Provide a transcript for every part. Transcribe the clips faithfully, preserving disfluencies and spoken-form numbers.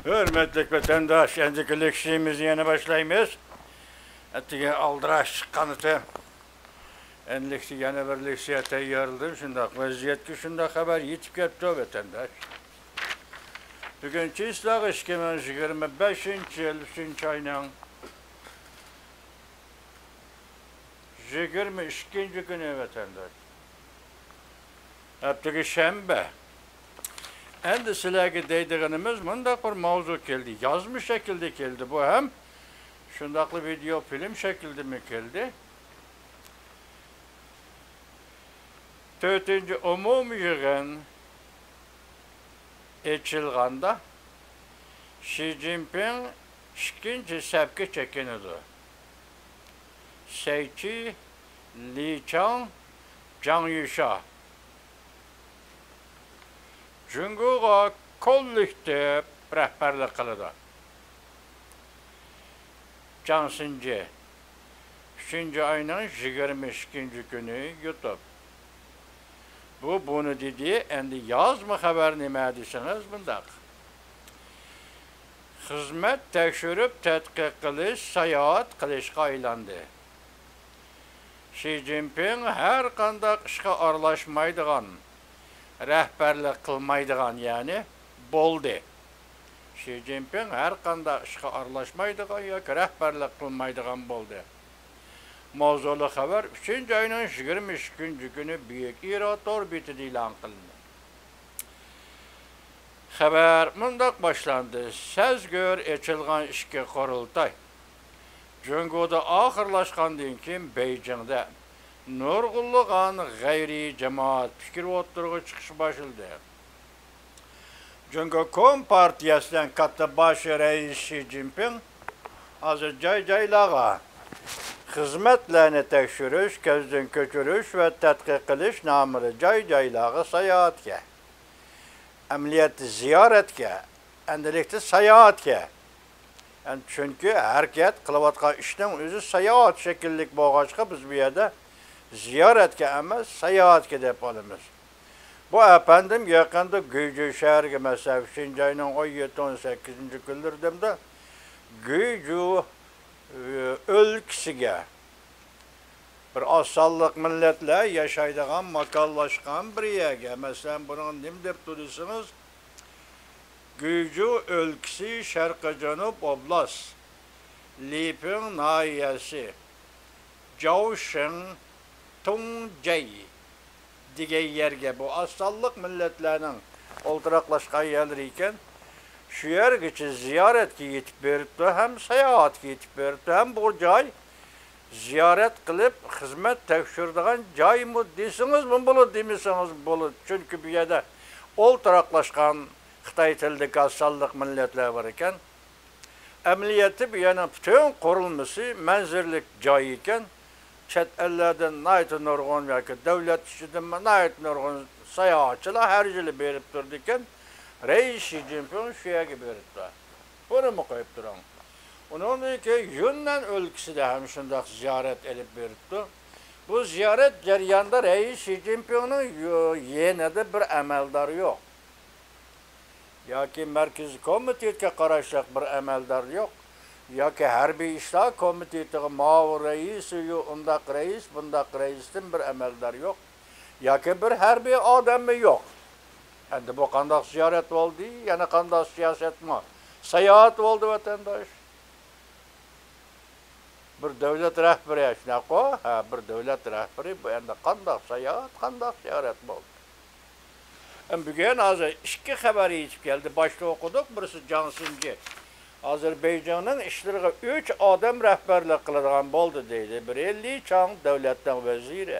ھۆرمەتلىك ۋەتەنداش، ئەندىكى لېكسىيىمىزنى يەنە باشلايمىز. ئەتىگەن ئالدىراش چىققانىدى. ئەندىكى يەنە بىر لېكسىيە تەييارلىدىم. شۇنداق ۋەزىيەتكە شۇنداق خەۋەر يېتىپ كەپتۇ، ۋەتەنداش. بۈگۈن چىسلاغ ئىككى مىڭ يىگىرمە بەشىنچى يىل، ئۈچىنچى ئاينىڭ يىگىرمە ئىككىنچى كۈنى، ۋەتەنداش. ھەپتىگە شەنبە. ئەمدى سىلەرگە دەيدىغىنىمىز، مۇنداق بىر ماۋزۇ كەلدى. يازما شەكىلدە كەلدى بۇ ھەم. شۇنداقلا ۋىدېئو فىلىم شەكلىدىمۇ كەلدى. تۆتىنچى ئومۇمىي يىغىن ئېچىلغاندا، شى جىنپىڭ ئىككىنچى سەپكە چېكىنىدۇ. سەيچى، لى چاڭ، جاڭ يۈشا جۇڭگوغا كوللېكتىپ رەھبەرلىك قىلىدۇ. جاڭ سىنجى، ئۈچىنچى ئاينىڭ يىگىرمە ئىككىنچى كۈنى يۇتۇپ. بۇ بۇنى دېدى، ئەمدى يازما خەۋەر نېمە دېسىڭىز مۇنداق. خىزمەت تەكشۈرۈپ تەتقىق قىلىش ساياھەت قىلىشقا ئايلاندى. شى جىنپىڭ ھەر قانداق ئىشقا ئارىلاشمايدىغان، رەھبەرلىك قىلمايدىغان، يەنى بولدى. شى جىنپىڭ ھەر قانداق ئىشقا ئارىلاشمايدىغان ياكى رەھبەرلىك قىلمايدىغان بولدى. ماۋزۇلۇق خەۋەر ئۈچىنچى ئاينىڭ يىگىرمە ئىككىنچى كۈنى بۈيۈك ئىرا تور بېتىدە ئېلان قىلىندى. خەۋەر مۇنداق باشلاندى. سەزگۈر ئېچىلغان ئىككى قۇرۇلتاي. جۇڭگودا ئاخىرلاشقاندىن كېيىن بېيجىڭدە نۇرغۇنلىغان غەيرىي جامائەت پىكرى ئوتتۇرىغا چىقىشى باشلىدى. جۇڭگو كومپارتىيەسىنىڭ كاتتا باشى رەئىس شى جىنپىڭ ھازىر جاي-جايلارغا خىزمەتلەرنى تەكشۈرۈش، كۆزدىن كۆچۈرۈش ۋە تەتقىق قىلىش نامىدا جاي-جايلارغا ساياھەتكە، ئەمەلىيەتتە زىيارەتكە، ئەمدىلىكتە ساياھەتكە. ئەمدى چۈنكى ھەرىكەت قىلىۋاتقان ئىشنىڭ ئۆزى ساياھەت شەكىللىك بولغاچقا، بىز بۇ يەردە زىيارەتكە ئەمەس، ساياھەتكە دەپ ئالىمىز. بۇ ئەپەندىم يېقىندا گۇيجۇ شەھىرىگە، مەسىلەن، ئۈچىنچى ئاينىڭ ئون يەتتە، ئون سەككىزىنچى كۈنلىرىدە گۇيجۇ، ئۆ، ئۆلكىسىگە، بىر ئاز سانلىق مىللەتلەر ياشايدىغان، ماكانلاشقان بىر يەرگە، مەسىلەن، بۇنىڭ نېمە دەپتۇ دېسىڭىز، گۇيجۇ ئۆلكىسى، شەرقىي جەنۇب ئوبلاست، لىپىڭ ناھىيەسى، جاۋشىڭ، تۇڭجەي دېگەن يەرگە، بۇ ئاز سانلىق مىللەتلەرنىڭ ئولتۇراقلاشقان يەرلىرى ئىكەن. شۇ يەرگىچە زىيارەتكە يېتىپ بېرىپتۇ، ھەم ساياھەتكە يېتىپ بېرىپتۇ، ھەم بۇ جاي زىيارەت قىلىپ خىزمەت تەكشۈرىدىغان جايمۇ دېسىڭىزمۇ بولىدۇ، دېمىسىڭىزمۇ بولىدۇ. چۈنكى بۇ يەردە ئولتۇراقلاشقان خىتاي تىلىدىكى ئاز سانلىق مىللەتلەر بار ئىكەن. ئەمەلىيەتتە بۇ يەرنىڭ پۈتۈن قۇرۇلمىسى مەنزىرىلىك جاي ئىكەن. چەت ئەللەردىن ناھايىتى نۇرغۇن ياكى دۆلەت ئىچىدىنمۇ ناھايىتى نۇرغۇن ساياھەتچىلەر ھەر يىلى بېرىپ تۇرىدىكەن. رەئىس شى جىنپىڭ شۇ يەرگە بېرىپتۇ. بۇنىمۇ قويۇپ تۇرۇڭ. ئۇنىڭدىن كېيىن يۈننەن ئۆلكىسىدە ھەم شۇنداق زىيارەت ئېلىپ بېرىپتۇ. بۇ زىيارەت جەريانىدا رەئىس شى جىنپىڭنىڭ يو-، يېنىدا بىر ئەمەلدار يوق. ياكى مەركىزىي كومىتېتكە قاراشلىق بىر ئەمەلدار يوق. ياكى ھەربىي ئىشلار كومىتېتىغا مۇئاۋىن رەئىس، يۇ-، ئۇنداق رەئىس، بۇنداق رەئىستىن بىر ئەمەلدار يوق. ياكى بىر ھەربىي ئادەممۇ يوق. ئەمدى بۇ قانداق زىيارەت بولدى؟ يەنە قانداق سىياسەتمۇ؟ ساياھەت بولدى، ۋەتەنداش. بىر دۆلەت رەھبىرى، شۇنداققۇ؟ ھە، بىر دۆلەت رەھبىرى، بۇ ئەمدى قانداق ساياھەت، قانداق زىيارەت بولدى؟ ئەم، بۈگۈن ھازىر ئىككى خەۋەر يېتىپ كەلدى. باشتا ئوقۇدۇق، بىرسى جاڭ سىنجى. ھازىر بېيجىڭنىڭ ئىشلىرىغا ئۈچ ئادەم رەھبەرلىك قىلىدىغان بولدى دەيدۇ. بىرى لى چاڭ، دۆلەتنىڭ ۋەزىرى.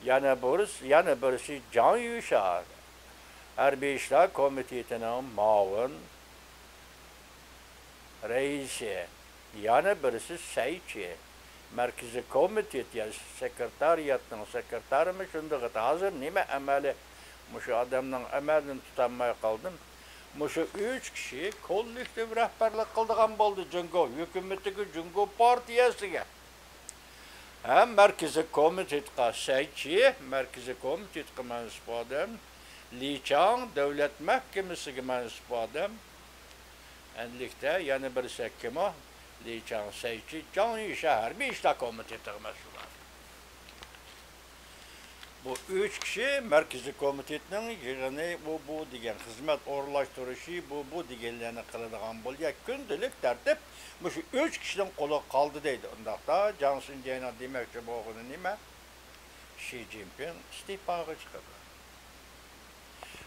يەنە بىرسى، يەنە بىرسى جاڭ يۈشا، ھەربىي ئىشلار كومىتېتىنىڭ مۇئاۋىن رەئىسى، يەنە بىرسى سەيچى، مەركىزىي كومىتېت يا سېكرېتارىياتنىڭ سېكرېتارىمۇ شۇنداق ئىدى. ھازىر نېمە ئەمەلى؟ مۇشۇ ئادەمنىڭ ئەمەلىنى تۇتالماي قالدىم. مۇشۇ ئۈچ كىشى كوللېكتىپ رەھبەرلىك قىلىدىغان بولدى جۇڭگو ھۆكۈمىتىگە، جۇڭگو پارتىيەسىگە. ھەم مەركىزىي كومىتېتقا سەيچى، مەركىزىي كومىتېتقا مەنسۇپ ئادەم، لى چاڭ، دۆلەت مەھكىمىسىگە مەنسۇپ ئادەم، ئەنلىكتە يەنە بىرسى كىمۇ؟ لى چاڭ سەيچى، جاڭ يىشا ھەربىي ئىشلار كومىتېتىغا مەسئۇل. بۇ ئۈچ كىشى مەركىزىي كومىتېتنىڭ يىغىنى، ئۇ بۇ دېگەن خىزمەت ئورۇنلاشتۇرۇشى، بۇ بۇ دېگەنلەرنى قىلىدىغان بولدى. يا كۈندىلىك تەرتىپ مۇشۇ ئۈچ كىشىنىڭ قولىغا قالدى دەيدۇ. ئۇنداقتا جاڭ سىنجەينىڭ دېمەكچى بولغىنى نېمە؟ شى جىنپىڭ ئىستېپاغا چىقىدۇ.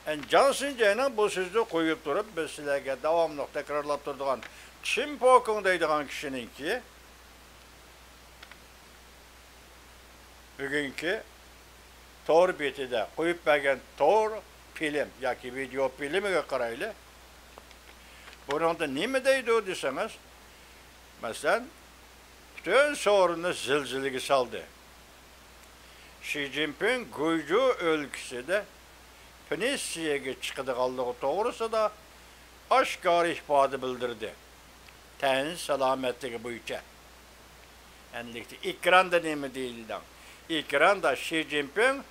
ئەن جاڭ سىنجەينىڭ بۇ سۆزىنى قويۇپ تۇرۇپ، بىز سىلەرگە داۋاملىق تەكرارلاپ تۇرىدىغان چىن پوكۇڭ دەيدىغان كىشىنىڭكى بۈگۈنكى تور بېتىدە قويۇپ بەرگەن تور فىلىم ياكى ۋىدېئو فىلىمىگە قارايلى. بۇنىڭدا نېمە دەيدۇ دېسىڭىز، مەسىلەن، پۈتۈن سورۇننى زىلزىلىگە سالدى. شى جىنپىڭ گۇيجۇ ئۆلكىسىدە پېنسىيەگە چىقىدىغانلىقى توغرىسىدا ئاشكارا ئىپادە بىلدۈردى. تەن سالامەتلىكى بويىچە. ئەنلىكتە ئېكراندا نېمە دېيىلدى؟ ئېكراندا شى جىنپىڭ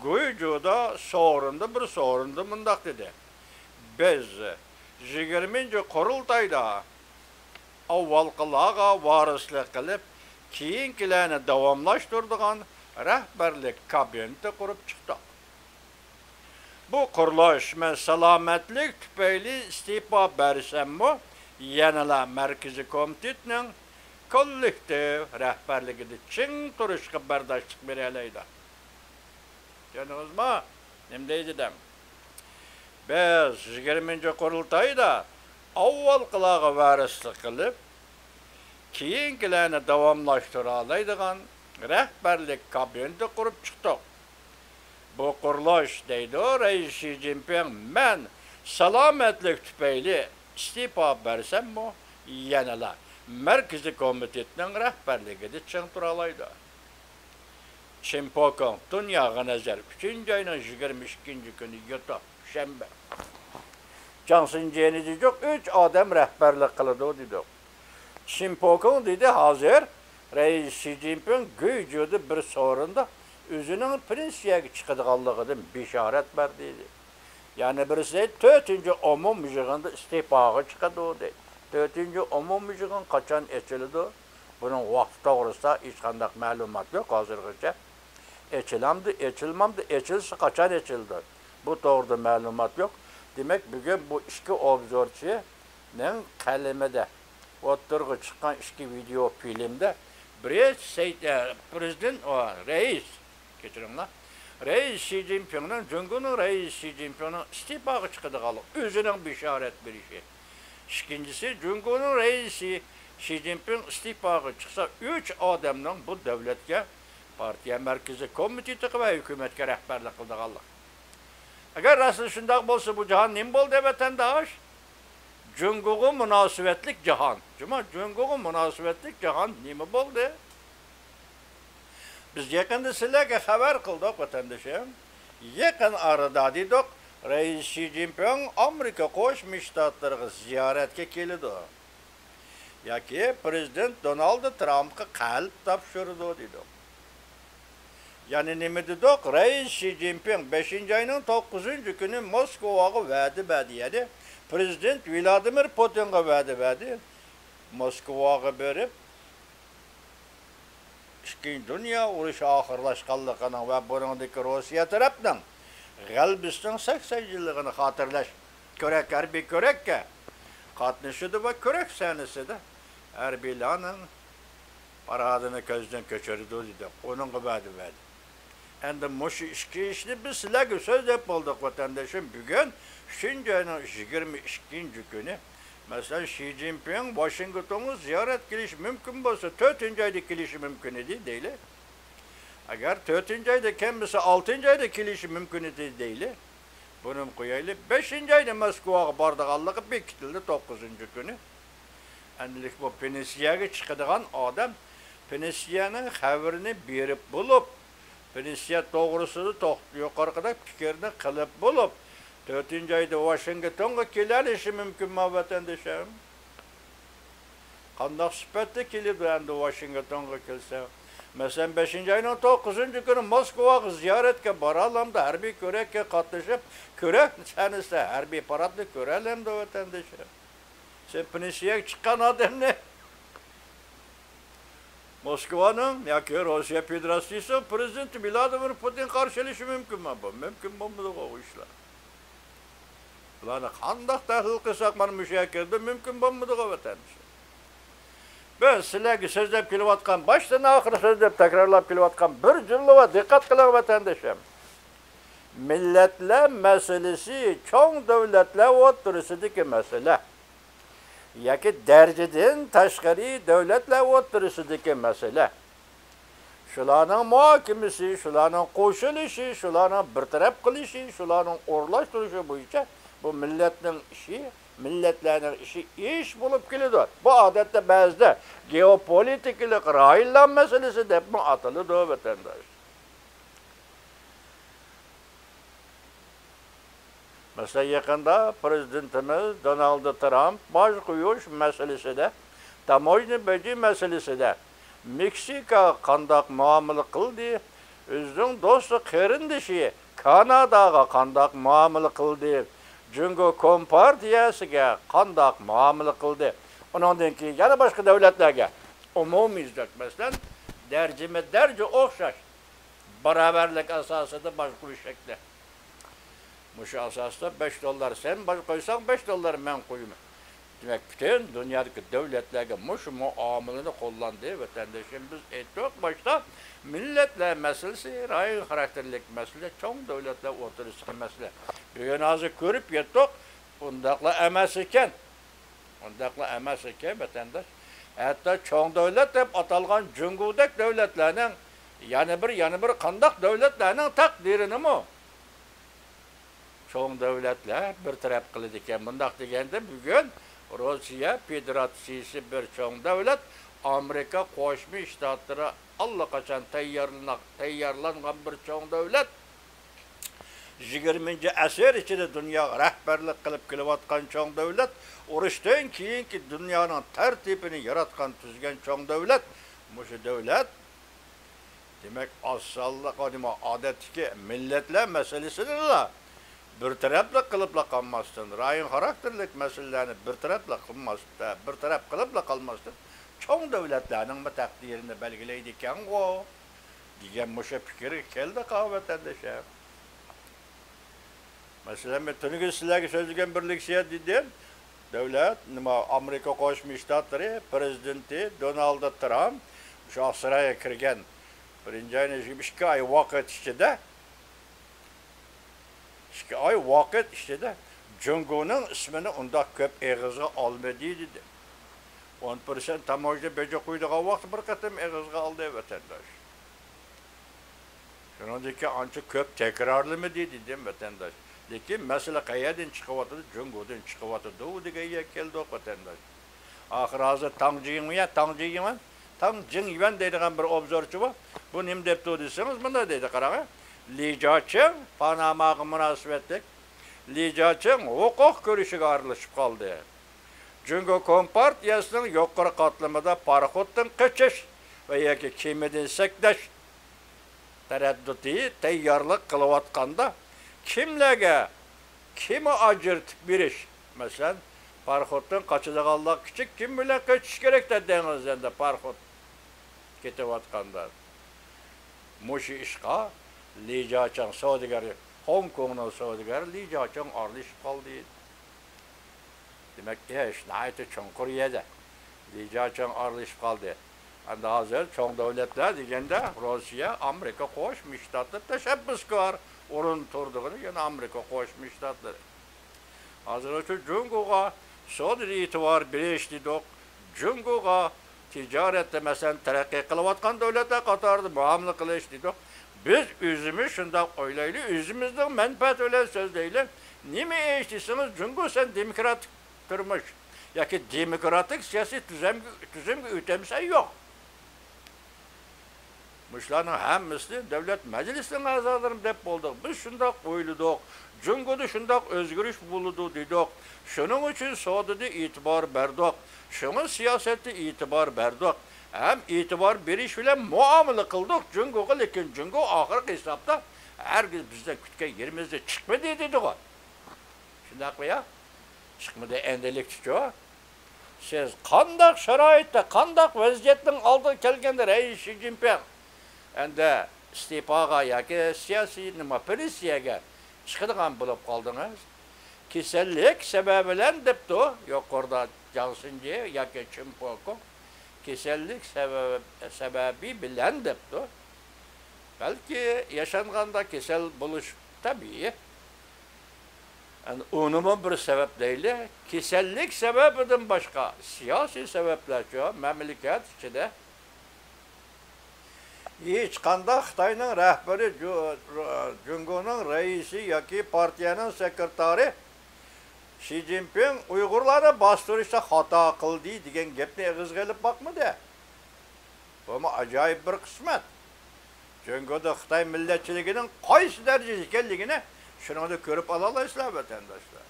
گۇيجۇدا سورۇندا، بىر سورۇندا مۇنداق دېدى: «بىز يىگىرمىنچى قۇرۇلتايدا ئاۋۋالقىلارغا ۋارىسلىق قىلىپ، كېيىنكىلەرنى داۋاملاشتۇرىدىغان رەھبەرلىك كابىنېتى قۇرۇپ چىقتۇق. بۇ قۇرۇلۇش مەن سالامەتلىك تۈپەيلى ئىستېپا بەرسەممۇ، يەنىلا مەركىزىي كومىتېتنىڭ كوللېكتىپ رەھبەرلىكىدە چىڭ تۇرۇشقا بەرداشلىق بېرەلەيدۇ.» چۈشەندىڭىزمۇ؟ نېمە دەيدۇ دەڭ؟ «بىز يىگىرمىنچى قۇرۇلتايدا ئاۋۋالقىلارغا ۋارىسلىق قىلىپ، كېيىنكىلەرنى داۋاملاشتۇرالايدىغان رەھبەرلىك كابىنېتى قۇرۇپ چىقتۇق. بۇ قۇرۇلۇش، دەيدۇ رەئىس شى جىنپىڭ، مەن سالامەتلىك تۈپەيلى ئىستېپا بەرسەممۇ، يەنىلا مەركىزىي كومىتېتنىڭ رەھبەرلىكىدە چىڭ تۇرالايدۇ.» چىن پوكۇڭ، دۇنياغا نەزەر، ئۈچىنچى ئاينىڭ يىگىرمە ئىككىنچى كۈنى يوتۇپ، شەنبە. جاڭ سىنجەينى دېدۇق، ئۈچ ئادەم رەھبەرلىك قىلىدۇ دېدۇق. چىن پوكۇڭ دېدى، ھازىر رەئىس شى جىنپىڭ گۇيجۇدا بىر سورۇندا ئۆزىنىڭ پېنسىيەگە چىقىدىغانلىقىدىن بېشارەت بەردى دېدى. يەنە بىرسى، تۆتىنچى ئومۇميىغىندا ئىستېپاغا چىقىدۇ دەيدۇ. تۆتىنچى ئومۇميىغىن قاچان ئېچىلىدۇ؟ بۇنىڭ ۋاقتى توغرىسىدا ھېچقانداق مەلۇمات يوق ھازىرغىچە. ئېچىلامدۇ، ئېچىلمامدۇ، ئېچىلسا قاچان ئېچىلىدۇ؟ بۇ توغرىدا مەلۇمات يوق. دېمەك، بۈگۈن بۇ ئىككى ئوبزورچىنىڭ قەلىمىدە ئوتتۇرىغا چىققان ئىككى ۋىدېئو فىلىمدە بىرى سەي-، ئە، پىرېزىدېنت، ئا، رەئىس، كەچۈرۈڭلار. رەئىس شى جىنپىڭنىڭ، جۇڭگونىڭ رەئىسى شى جىنپىڭنىڭ ئىستېپاغا چىقىدىغانلىق، ئۆزىنىڭ بېشارەت بېرىشى. ئىككىنچىسى، جۇڭگونىڭ رەئىسى شى جىنپىڭ ئىستېپاغا چىقسا، ئۈچ ئادەمنىڭ بۇ دۆلەتكە، پارتىيە مەركىزىي كومىتېتىغا ۋە ھۆكۈمەتكە رەھبەرلىك قىلىدىغانلىق. ئەگەر راستلا شۇنداق بولسا، بۇ جاھان نېمە بولدى، ۋەتەنداش؟ جۇڭگوغا مۇناسىۋەتلىك جاھان. جۇما، جۇڭگوغا مۇناسىۋەتلىك جاھان نېمە بولدى؟ بىز يېقىندا سىلەرگە خەۋەر قىلدۇق، ۋەتەندىشىم. يېقىن ئارىدا دېدۇق، رەئىس شى جىنپىڭ ئامېرىكا قوشما شتاتلىرىغا زىيارەتكە كېلىدۇ. ياكى پىرېزىدېنت دونالد ترامپقا قەلب تاپشۇرىدۇ دېدۇق. يەنە نېمە دېدۇق؟ رەئىس شى جىنپىڭ بەشىنچى ئاينىڭ توققۇزىنچى كۈنى موسكۋاغا ۋەدە بەردى، يەنى پىرېزىدېنت ۋلادىمىر پۇتىنغا ۋەدە بەردى، موسكۋاغا بېرىپ، ئىككىنچى دۇنيا ئۇرۇشى ئاخىرلاشقانلىقىنىڭ ۋە بۇنىڭدىكى روسىيە تەرەپنىڭ غەلىبىسىنىڭ سەكسەن يىللىقىنى خاتىرىلەش كۆرەك، ھەربىي كۆرەككە قاتنىشىدۇ ۋە كۆرەك سەھنىسىدە ھەربىيلارنىڭ پارادىنى كۆزدىن كەچۈرىدۇ دېدى. ئۇنىڭغا ۋەدە بەردى. ئەمدى مۇشۇ ئىككى ئىشنى بىز سىلەرگە سۆزلەپ بولدۇق، ۋەتەندىشىم. بۈگۈن ئۈچىنچى ئاينىڭ يىگىرمە ئىككىنچى كۈنى، مەسىلەن، شى جىنپىڭ ۋاشىنگتونغا زىيارەت قىلىشى مۇمكىن بولسا، تۆتىنچى ئايدا كېلىشى مۇمكىن ئىدى دەيلى. ئەگەر تۆتىنچى ئايدا كەلمىسە، ئالتىنچى ئايدا كېلىشى مۇمكىن ئىدى دەيلى. بۇنىمۇ قويايلى. بەشىنچى ئايدا موسكۋاغا بارىدىغانلىقى بېكىتىلدى، توققۇزىنچى كۈنى. ئەمدىلىك بۇ پېنسىيەگە چىقىدىغان ئادەم پېنسىيەنىڭ خەۋىرىنى بېرىپ بولۇپ، پېنسىيە توغرىسىدا توق-، يۇقىرىقىدەك پىكىرنى قىلىپ بولۇپ، تۆتىنچى ئايدا ۋاشىنگتونغا كېلەلىشى مۇمكىنمۇ، ۋەتەندىشىم؟ قانداق سۈپەتتە كېلىدۇ ئەمدى ۋاشىنگتونغا كەلسە؟ مەسىلەن، بەشىنچى ئاينىڭ توققۇزىنچى كۈنى موسكۋاغا زىيارەتكە بارالامدۇ؟ ھەربىي كۆرەككە قاتنىشىپ، كۆرەك سەھنىسىدە ھەربىي پاراتنى كۆرەلەمدۇ، ۋەتەندىشىم؟ سەن پېنسىيەگە چىققان ئادەمنى موسكۋانىڭ ياكى روسىيە فېدېراتسىيىسىنىڭ پرېزىدېنتى ۋلادىمىر پۇتىن قارشى ئېلىشى مۇمكىنمۇ؟ بۇ مۇمكىن بولمىدىغۇ ئۇ ئىشلار. بۇلارنى قانداق تەھلىل قىلساق، مانا مۇشۇ يەرگە كەلدى، مۇمكىن بولمىدىغۇ، ۋەتەندىشىم. بىز سىلەرگە سۆزلەپ كېلىۋاتقان، باشتىن ئاخىر سۆزلەپ تەكرارلاپ كېلىۋاتقان بىر جۈملە بار، دىققەت قىلىڭ، ۋەتەندىشىم. مىللەتلەر مەسىلىسى چوڭ دۆلەتلەر ئوتتۇرىسىدىكى مەسىلە. ياكى دەرىجىدىن تاشقىرى دۆلەتلەر ئوتتۇرىسىدىكى مەسىلە. شۇلارنىڭ مۇھاكىمىسى، شۇلارنىڭ قوشۇلۇشى، شۇلارنىڭ بىر تەرەپ قىلىشى، شۇلارنىڭ ئورۇنلاشتۇرۇشى بويىچە بۇ مىللەتنىڭ ئىشى، مىللەتلەرنىڭ ئىشى ئىش بولۇپ كېلىدۇ. بۇ ئادەتتە بەزىدە گېئوپولىتىكىلىق رايونلار مەسىلىسى دەپمۇ ئاتىلىدۇ، ۋەتەنداش. مەسىلەن، يېقىندا پرېزىدېنتىمىز دونالد ترامپ باج قويۇش مەسىلىسىدە، تاموژنا بېجى مەسىلىسىدە مېكسىكاغا قانداق مۇئامىلە قىلدى، ئۆزىنىڭ دوستى، قېرىندىشى كاناداغا قانداق مۇئامىلە قىلدى، جۇڭگو كومپارتىيەسىگە قانداق مۇئامىلە قىلدى، ئۇنىڭدىن كېيىن يەنە باشقا دۆلەتلەرگە ئومۇميۈزلۈك، مەسىلەن، دەرجىمۇ دەرجە ئوخشاش، باراۋەرلىك ئاساسىدا باج قويۇش شەكلى. مۇشۇ ئاساستا بەش دوللار سەن باج قويساڭ، بەش دوللار مەن قويىمەن. دېمەك، پۈتۈن دۇنيادىكى دۆلەتلەرگە مۇشۇ مۇئامىلىنى قوللاندى. ۋەتەندىشىم، بىز ئېيتتۇق باشتا، مىللەتلەر مەسىلىسى رايون خاراكتېرلىك مەسىلە، چوڭ دۆلەتلەر ئوتتۇرىسىدىكى مەسىلە. بۈگۈن ھازىر كۆرۈپ يەتتۇق، ئۇنداقلا ئەمەس ئىكەن. ئۇنداقلا ئەمەس ئىكەن، ۋەتەنداش. ھەتتا چوڭ دۆلەت دەپ ئاتالغان جۇڭگودەك دۆلەتلەرنىڭ، يەنە بىر، يەنە بىر قانداق دۆلەتلەرنىڭ تەقدىرىنىمۇ چوڭ دۆلەتلەر بىر تەرەپ قىلىدىكەن. مۇنداق دېگەندە، بۈگۈن روسىيە فېدېراتسىيىسى بىر چوڭ دۆلەت، ئامېرىكا قوشما شتاتلىرى ئاللىقاچان تەييارلىنا-، تەييارلانغان بىر چوڭ دۆلەت. يىگىرمىنچى ئەسىر ئىچىدە دۇنياغا رەھبەرلىك قىلىپ كېلىۋاتقان چوڭ دۆلەت، ئۇرۇشتىن كېيىنكى دۇنيانىڭ تەرتىپىنى ياراتقان، تۈزگەن چوڭ دۆلەت. مۇشۇ دۆلەت، دېمەك، ئاز سانلىق، نېمە، ئادەتتىكى مىللەتلەر مەسىلىسىنىلا بىر تەرەپلىك قىلىپلا قالماستىن، رايون خاراكتېرلىك مەسىلىلەرنى بىر تەرەپلىك قىلماس-، بىر تەرەپ قىلىپلا قالماستىن، چوڭ دۆلەتلەرنىڭمۇ تەقدىرىنى بەلگىلەيدىكەنغۇ، دېگەن مۇشۇ پىكىرگە كەلدۇق، ۋەتەندىشىم. مەسىلەن، مەن تۈنۈگۈن سىلەرگە سۆزلىگەن بىر لېكسىيە دېدىم. دۆلەت، نېمە، ئامېرىكا قوشما شتاتلىرى پرېزىدېنتى دونالد ترامپ شۇ ئاقسارايغا كىرگەن بىرىنچى ئاينىڭ يىگىرمە ئىككى ئاي ۋاقىت ئىچىدە، ئىككى ئاي ۋاقىت ئىچىدە جۇڭگونىڭ ئىسمىنى ئۇنداق كۆپ ئېغىزغا ئالمىدى، دېدى. ئون پىرسەنت تاموژنا بېجى قويىدىغان ۋاقىتتا بىر قېتىم ئېغىزغا ئالدى، ۋەتەنداش. شۇنىڭدىن كېيىن ئانچە كۆپ تەكرارلىمىدى، دېدىم، ۋەتەنداش. لېكىن مەسىلە قەيەردىن چىقىۋاتىدۇ؟ جۇڭگودىن چىقىۋاتىدۇ دېگەن يەرگە كەلدۇق، ۋەتەنداش. ئاخىر ھازىر تاڭ جىڭيۈەن، تاڭ جىڭيۈەن، تاڭ جىڭيۈەن دەيدىغان بىر ئوبزورچى بار. بۇ نېمە دەپتۇ دېسىڭىز، مۇنداق دەيدۇ، قاراڭ. لى جياچىڭ پاناماغا مۇناسىۋەتلىك، لى جياچىڭ ھوقۇق كۈرىشىگە ئارىلىشىپ قالدى. جۇڭگو كومپارتىيەسىنىڭ يۇقىرى قاتلىمىدا پاراخوتتىن قېچىش ۋە ياكى كېمىدىن سەكرەش تەرەددۇتى تەييارلىق قىلىۋاتقاندا، كىملەرگە كېمە ئاجرىتىپ بېرىش، مەسىلەن، پاراخوتتىن قاچىدىغانلار كىچىك كېمە بىلەن قېچىش كېرەك-دە دېڭىز يۈزىدە پاراخوت كېتىۋاتقاندا. مۇشۇ ئىشقا لى جياچىڭ سودىگەر، خوڭكوڭنىڭ سودىگەر لى جياچىڭ ئارىلىشىپ قالدى. دېمەك، ئىش ناھايىتى چوڭقۇر يەردە. لى جياچىڭ ئارىلىشىپ قالدى. ئەمدى ھازىر چوڭ دۆلەتلەر دېگەندە، روسىيە، ئامېرىكا قوشما شتاتلىرى تەشەببۇسكار ئورۇندا تۇرىدىغىنى يەنە ئامېرىكا قوشما شتاتلىرى. ھازىرغىچە جۇڭگوغا سودىدا ئېتىبار بېرىش دېدۇق. جۇڭگوغا تىجارەتتە، مەسىلەن، تەرەققىي قىلىۋاتقان دۆلەتلەر قاتارىدا مۇئامىلە قىلىش دېدۇق. بىز ئۆزىمىز شۇنداق ئويلايلى، ئۆزىمىزنىڭ مەنپەئەتى بىلەن سۆزلەيلى. نېمە ئىش دېسىڭىز، جۇڭگو، سەن دېموكراتىك تۇرمۇش ياكى دېموكراتىك سىياسىي تۈزۈمگە، تۈزۈمگە ئۆتەمسەن، يوق. مۇشۇلارنىڭ ھەممىسىنى دۆلەت مەجلىسىنىڭ ئەزالىرىمۇ دەپ بولدۇق. بىز شۇنداق ئويلىدۇق. جۇڭگودا شۇنداق ئۆزگىرىش بولىدۇ دېدۇق. شۇنىڭ ئۈچۈن سودىدا ئېتىبار بەردۇق. شۇڭا سىياسەتتە ئېتىبار بەردۇق. ھەم ئېتىبار بېرىش بىلەن مۇئامىلە قىلدۇق جۇڭگوغا، لېكىن جۇڭگو ئاخىرقى ھېسابتا ھەرگىز بىزدىن كۈتكەن يېرىمىزدىن چىقمىدى دېدىغۇ. شۇنداقمۇ يا؟ چىقمىدى ئەندىلىكتىچۇ. سىز قانداق شارائىتتا، قانداق ۋەزىيەتنىڭ ئالدىغا كەلگەندە رەئىس شى جىنپىڭ ئەمدى ئىستېپاغا ياكى سىياسىي نېمە پېنسىيەگە چىقىدىغان بولۇپ قالدىڭىز؟ كېسەللىك سەۋەبى بىلەن دەپتۇ يۇقىرىدا جاڭ سىنجى ياكى چېن پوكۇڭ. كېسەللىك سەۋەب-، سەۋەبى بىلەن دەپتۇ. بەلكى ياشانغاندا كېسەل بولۇش تەبىئىي. ئەمدى ئۇنىمۇ بىر سەۋەب دەيلى. كېسەللىك سەۋەبىدىن باشقا سىياسىي سەۋەبلەرچۇ؟ مەملىكەت ئىچىدە ھېچقانداق خىتاينىڭ رەھبىرى، جۇ-، جۇڭگونىڭ رەئىسى ياكى پارتىيەنىڭ سېكرېتارى شى جىنپىڭ ئۇيغۇرلارنى باستۇرۇشتا خاتا قىلدى دېگەن گەپنى ئېغىزغا ئېلىپ باقمىدى. بۇمۇ ئاجايىپ بىر قىسمەت. جۇڭگودا خىتاي مىللەتچىلىكىنىڭ قايسى دەرىجىدە ئىكەنلىكىنى شۇنىڭدا كۆرۈپ ئالالايسىلەر، ۋەتەنداشلار.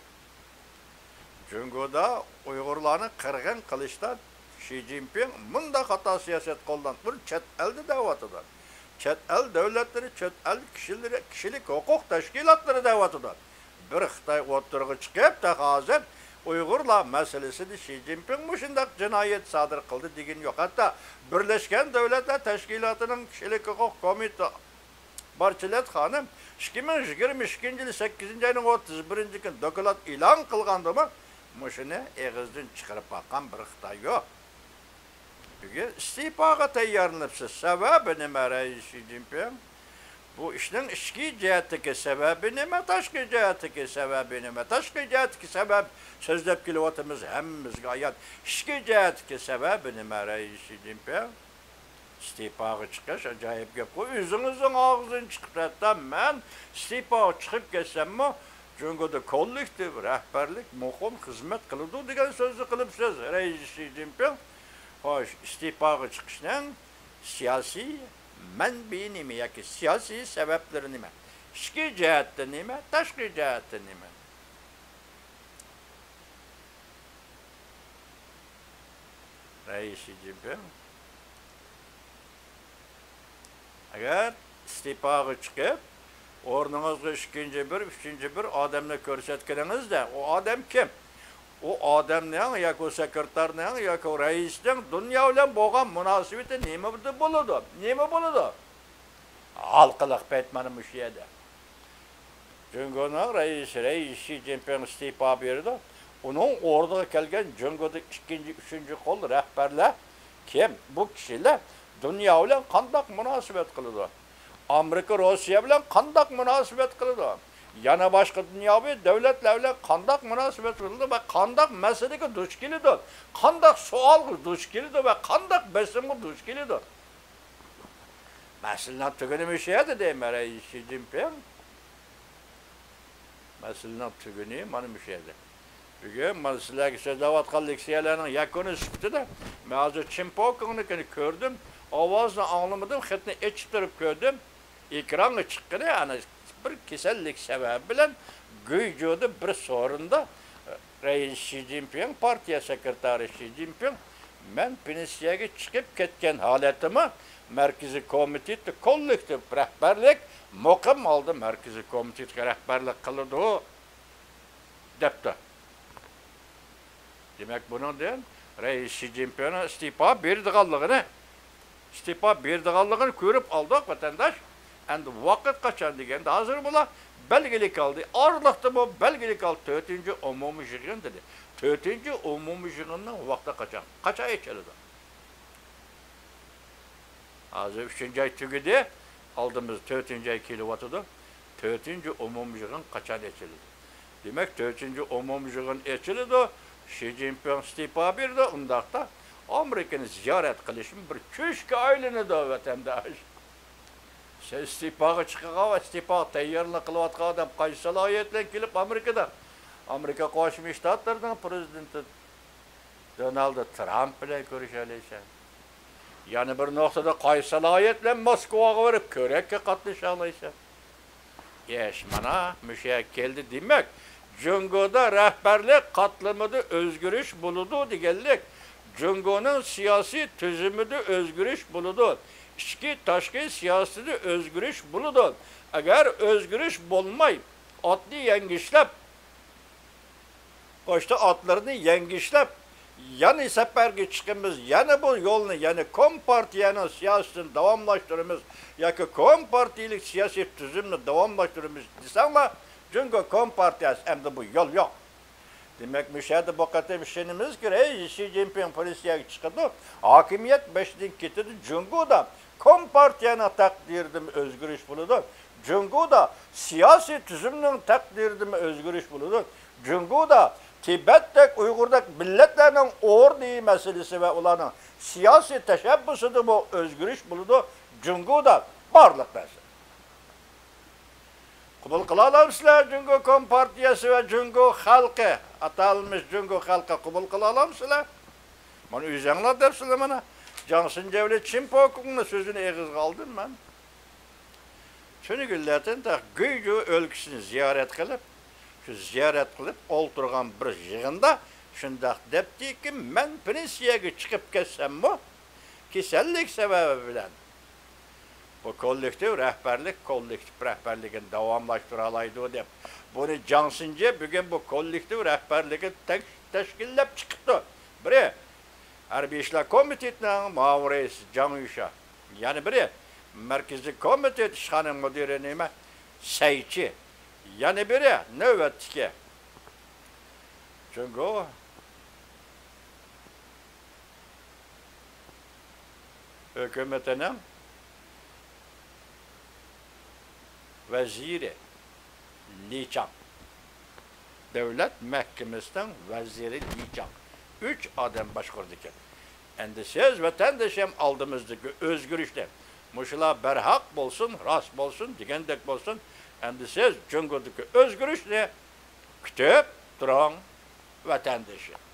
جۇڭگودا ئۇيغۇرلارنى قىرغىن قىلىشتا شى جىنپىڭ مۇنداق خاتا سىياسەت قوللانغان، بۇنى چەت ئەلدە دەۋاتىدۇ. چەت ئەل دۆلەتلىرى، چەت ئەل كىشىلىرى، كىشىلىك ھوقۇق تەشكىلاتلىرى دەۋاتىدۇ. بىر خىتاي ئوتتۇرىغا چىقىپ، تېخى ھازىر ئۇيغۇرلار مەسىلىسىدە شى جىنپىڭ مۇشۇنداق جىنايەت سادىر قىلدى دېگىنى يوق. ھەتتا بىرلەشكەن دۆلەتلەر تەشكىلاتىنىڭ كىشىلىك ھوقۇق كومىتېتى بارچىلەت خانىم ئىككى مىڭ يىگىرمە ئىككىنچى يىلى سەككىزىنچى ئاينىڭ ئوتتۇز بىرىنچى كۈنى دوكلات ئېلان قىلغاندىمۇ مۇشۇنى ئېغىزدىن چىقىرىپ باققان بىر خىتاي يوق. بۈگۈن ئىستېپاغا تەييارلىنىپسىز. سەۋەبى نېمە، رەئىس شى جىنپىڭ؟ بۇ ئىشنىڭ ئىچكى جەھەتتىكى سەۋەبى نېمە، تاشقى جەھەتتىكى سەۋەبى نېمە؟ تاشقى جەھەتتىكى سەۋەب سۆزلەپ كېلىۋاتىمىز، ھەممىمىزگە ئايان. ئىچكى جەھەتتىكى سەۋەبى نېمە، رەئىس شى جىنپىڭ؟ ئىستېپاغا چىقىش ئاجايىپ گەپقۇ. ئۆزىڭىزنىڭ ئاغزىدىن چىقىپ، ھەتتا مەن ئىستېپاغا چىقىپ كەتسەممۇ، جۇڭگودا كوللېكتىپ رەھبەرلىك مۇقىم خىزمەت قىلىدۇ دېگەن سۆزنى قىلىپسىز، رەئىس شى جىنپىڭ. خوش، ئىستېپاغا چىقىشنىڭ سىياسىي مەنبىيى نېمە ياكى سىياسىي سەۋەبلىرى نېمە؟ ئىچكى جەھەتتە نېمە، تاشقى جەھەتتە نېمە؟ رەئىس شى جىنپىڭ، ئەگەر ئىستېپاغا چىقىپ، ئورنىڭىزغا ئىككىنچى بىر، ئۈچىنچى بىر ئادەمنى كۆرسەتكىنىڭىزدە، ئۇ ئادەم كىم؟ ئۇ ئادەمنىڭ ياكى ئۇ سېكرېتارنىڭ ياكى ئۇ رەئىسنىڭ دۇنيا بىلەن بولغان مۇناسىۋىتى نېمە بولىدۇ؟ نېمە بولىدۇ؟ ھالقىلىق پەيت مانا مۇشۇ يەردە. جۇڭگونىڭ رەئىسى، رەئىس شى جىنپىڭ ئىستېپا بېرىدۇ. ئۇنىڭ ئورنىغا كەلگەن جۇڭگودا ئىككىنچى، ئۈچىنچى قول رەھبەرلەر كىم؟ بۇ كىشىلەر دۇنيا بىلەن قانداق مۇناسىۋەت قىلىدۇ؟ ئامېرىكا روسىيە بىلەن قانداق مۇناسىۋەت قىلىدۇ؟ يەنە باشقا دۇنياۋى دۆلەتلەر بىلەن قانداق مۇناسىۋەت قىلىدۇ ۋە قانداق مەسىلىگە دۇچ كېلىدۇ؟ قانداق سوئالغا دۇچ كېلىدۇ ۋە قانداق بېسىمغا دۇچ كېلىدۇ؟ مەسىلىنىڭ تۈگۈنى مۇشۇ يەردە دەيمەن، رەئىس شى جىنپىڭ. مەسىلىنىڭ تۈگۈنى مانا مۇشۇ يەردە. بۈگۈن مانا سىلەرگە سۆزلەۋاتقان لېكسىيەلەرنىڭ يەكۈنى سۈپىتىدە مەن ھازىر چىن پوكىڭنىڭكىنى كۆردۈم، ئاۋازىنى ئاڭلىمىدىم، خېتىنى ئېچىپ تۇرۇپ كۆردۈم. ئېكرانغا چىققىنى، ئەنە بىر كېسەللىك سەۋەبى بىلەن گۇيجۇدا بىر سورۇندا رەئىس شى جىنپىڭ، پارتىيە سېكرېتارى شى جىنپىڭ، مەن پېنسىيەگە چىقىپ كەتكەن ھالەتتىمۇ مەركىزىي كومىتېتتا كوللېكتىپ رەھبەرلىك، مۇقىم ھالدا مەركىزىي كومىتېتقا رەھبەرلىك قىلىدۇ، دەپتۇ. دېمەك، بۇنىڭدىن رەئىس شى جىنپىڭنىڭ ئىستېپا بېرىدىغانلىقىنى، ئىستېپا بېرىدىغانلىقىنى كۆرۈپ ئالدۇق، ۋەتەنداش. ئەمدى ۋاقىت قاچان دېگەندە، ھازىر بۇلار بەلگىلىك ھالدا، ئارىلىقتىمۇ بەلگىلىك ھالدا تۆتىنچى ئومۇمىي يىغىن دېدى. تۆتىنچى ئومۇمىي يىغىننىڭ ۋاقتى قاچان؟ قاچان ئېچىلىدۇ؟ ھازىر ئۈچىنچى ئاي تۈگىدى، ئالدىمىزدا تۆتىنچى ئاي كېلىۋاتىدۇ. تۆتىنچى ئومۇمىي يىغىن قاچان ئېچىلىدۇ؟ دېمەك، تۆتىنچى ئومۇمىي يىغىن ئېچىلىدۇ، شى جىنپىڭ ئىستېپا بېرىدۇ، ئۇنداقتا ئامېرىكىنى زىيارەت قىلىشمۇ بىر چۈشكە ئايلىنىدۇ، ۋەتەنداش. سەن ئىستېپاغا چىقىدىغان ۋە ئىستېپاغا تەييارلىق قىلىۋاتقان ئادەم قايسى سالاھىيەت بىلەن كېلىپ ئامېرىكىدا، ئامېرىكا قوشما شتاتلىرىنىڭ پىرېزىدېنتى دونالد ترامپ بىلەن كۆرۈشەلەيسەن؟ يەنە بىر نۇقتىدا، قايسى سالاھىيەت بىلەن موسكۋاغا بېرىپ كۆرەككە قاتنىشالايسەن؟ ئىش مانا مۇشۇ يەرگە كەلدى. دېمەك، جۇڭگودا رەھبەرلىك قاتلىمىدا ئۆزگىرىش بولىدۇ دېگەنلىك، جۇڭگونىڭ سىياسىي تۈزۈمىدە ئۆزگىرىش بولىدۇ، ئىچكى، تاشقى سىياسىتىدە ئۆزگىرىش بولىدۇ. ئەگەر ئۆزگىرىش بولماي، ئاتنى يەڭگۈشلەپ، پوچتا ئاتلىرىنى يەڭگۈشلەپ، يەنە سەپەرگە چىقىمىز، يەنە بۇ يولنى، يەنى كومپارتىيەنىڭ سىياسىتىنى داۋاملاشتۇرىمىز ياكى كومپارتىيىلىك سىياسىي تۈزۈمنى داۋاملاشتۇرىمىز دېسەڭلار، جۇڭگو كومپارتىيەسى ئەمدى بۇ يول يوق. دېمەك، مۇشۇ يەردە بۇ قېتىم ئىشىنىمىزكى، رەئىس شى جىنپىڭ پېنسىيەگە چىقىدۇ، ھاكىمىيەت بېشىدىن كېتىدۇ، جۇڭگودا كومپارتىيەنىڭ تەقدىرىدىمۇ ئۆزگىرىش بولىدۇ، جۇڭگودا سىياسىي تۈزۈمنىڭ تەقدىرىدىمۇ ئۆزگىرىش بولىدۇ، جۇڭگودا تىبەتتەك، ئۇيغۇردەك مىللەتلەرنىڭ ئورنى مەسىلىسى ۋە ئۇلارنىڭ سىياسىي تەشەببۇسىدىمۇ ئۆزگىرىش بولىدۇ، جۇڭگودا بارلىق نەرسە. قوبۇل قىلالامسىلەر؟ جۇڭگو كومپارتىيەسى ۋە جۇڭگو خەلقى، ئاتالمىش جۇڭگو خەلقى قوبۇل قىلالامسىلەر؟ مانا ئۆزۈڭلار دەپسىلەر مانا. جاڭ شىنجيې بىلەن چىن پوكۇڭنىڭ سۆزىنى ئېغىزغا ئالدىم مەن. تۈنۈگۈنلەردىن تەق گۇيجۇ ئۆلكىسىنى زىيارەت قىلىپ، شۇ زىيارەت قىلىپ ئولتۇرغان بىر يىغىندا شۇنداق دەپتىكى، مەن پېنسىيەگە چىقىپ كەتسەممۇ، كېسەللىك سەۋەبى بىلەن بۇ كوللېكتىپ رەھبەرلىك كوللېكتىپ رەھبەرلىكىنى داۋاملاشتۇرالايدۇ دەپ، بۇنى جاڭ شىنجيې بۈگۈن بۇ كوللېكتىپ رەھبەرلىكىنى تەش-، تەشكىللەپ چىقىپتۇ. بىرى ھەربىي ئىشلار كومىتېتىنىڭ مۇئاۋىن رەئىسى جاڭ يۈشا، يەنە بىرى مەركىزىي كومىتېت ئىشخانا مۇدىرى نېمە سەيچى، يەنە بىرى نۆۋەتتىكى جۇڭگو ھۆكۈمىتىنىڭ ۋەزىرى لى چاڭ، دۆلەت مەھكىمىسىنىڭ ۋەزىرى لى چاڭ، ئۈچ ئادەم باشقۇرىدىكەن. ئەمدى سىز، ۋەتەندىشىم، ئالدىمىزدىكى ئۆزگىرىشنى، مۇشۇلار بەرھەق بولسۇن، راست بولسۇن، دېگەندەك بولسۇن، ئەمدى سىز جۇڭگودىكى ئۆزگىرىشنى كۈتۈپ تۇرۇڭ، ۋەتەندىشىم.